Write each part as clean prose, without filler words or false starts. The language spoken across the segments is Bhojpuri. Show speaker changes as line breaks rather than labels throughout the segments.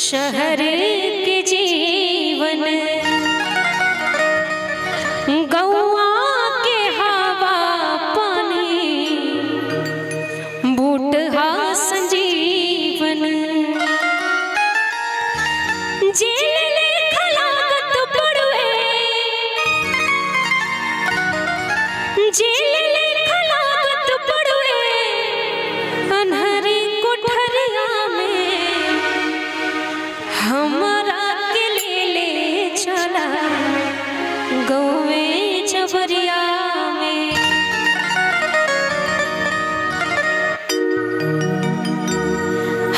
शहर के जीवन, गौआ के हवा पानी, बूटहा संजीवन। जेल खलागत पड़ुए, जेल खलागत पड़ुए, अन्हरी कोठरिया में हमरा के ले ले चला गौवे जबरिया में।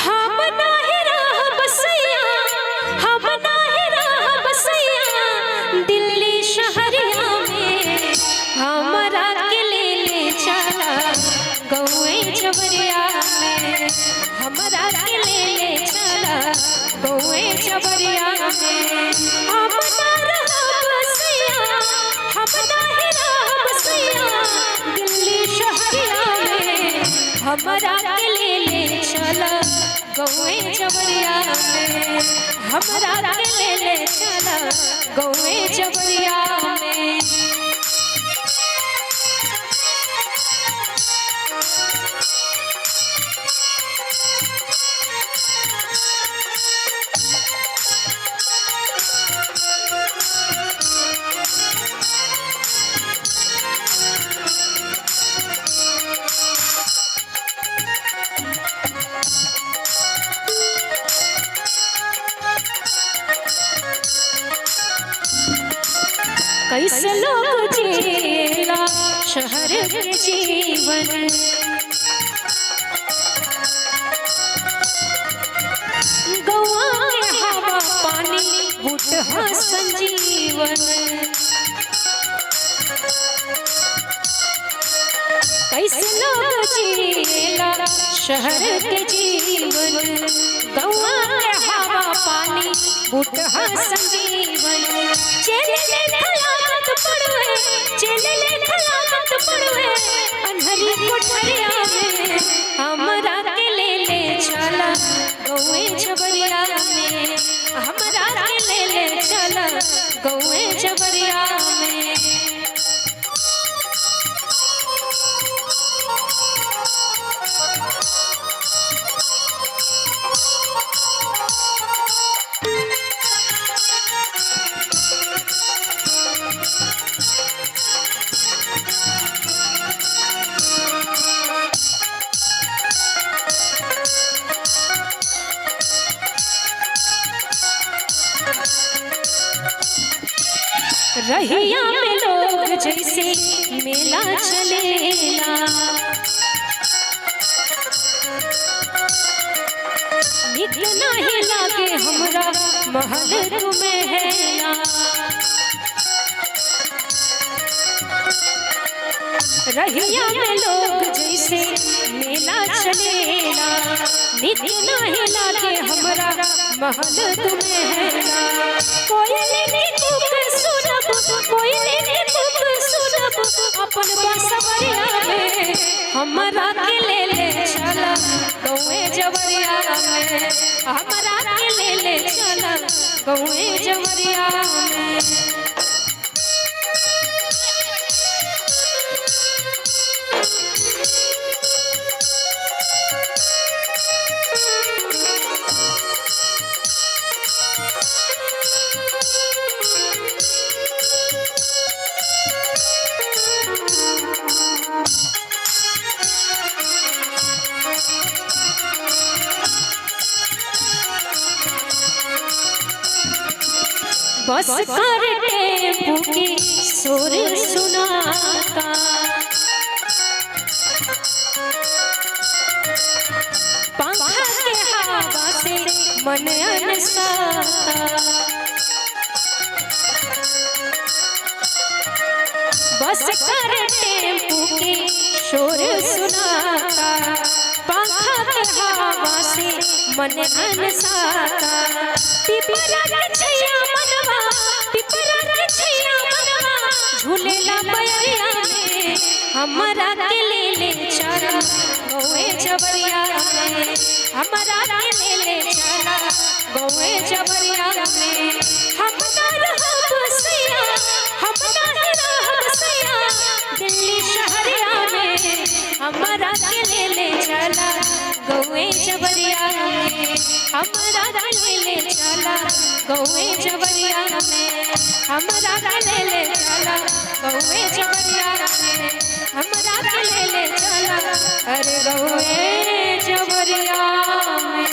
हम नाही रह बसैया, हम नाही रह बसैया दिल्ली शहरिया में, हमरा के ले ले चला गौवे जबरिया में, हमरा के ले ले चला गौवे जबरिया में। हम ना रह बसैया, हम नाही रह बसैया दिल्ली शहरिया में, हमरा के ले ले चला गौवे जबरिया में, हमरा के ले ले चला गौवे जबरिया में। कैसे लोग जिएला शहर के जीवन, गौआ के हवा पानी, बूटहा संजीवन। कैसे लोग जिएला शहर के जीवन, गौआ के हवा पानी, बूटहा संजीवन। चले ले खलागत पड़ुए, चले ले खलागत पड़ुए, अन्हरी कोठरिया में, हमरा के ले ले चला गौवे जबरिया में, हमरा के ले ले चला गौवे जबरिया में। रहिया में लोग जैसे मेला चलेला, निक नाही लागे हमरा महल तुम्हेला। रहिया में लोग जैसे मेला चलेला, निक नाही लागे हमरा महल तुम्हेला। कोयल ने कूक सुनब, कोयल ने कूक सुनब अपन बसवरिया में, हमरा के ले ले चला गौवे जबरिया में, हमरा के ले ले चला गौवे जबरिया में। बस कर टेम्पू की सुर सुनाता, पंखा के हवा से मन अनसाता। बस कर टेम्पू की शोर सुनाता, पंखा के हवा से मन अनसाता। पिपरा के छैया मनवा, पिपरा के छैया मनवा, झूलेला बयरिया में, हमरा के ले ले चला गौवे जबरिया में, हमरा के ले ले चला गौवे जबरिया में। हम ना रहब सैया, हम ना रहब सैया दिल्ली शहरिया में। हमारा के ले ले चला गौए जबरिया में। हमारा के ले ले चला गौए जबरिया में। हमारा के ले ले चला गौए जबरिया में। हमारा के ले ले चला अरे गौए जबरिया में।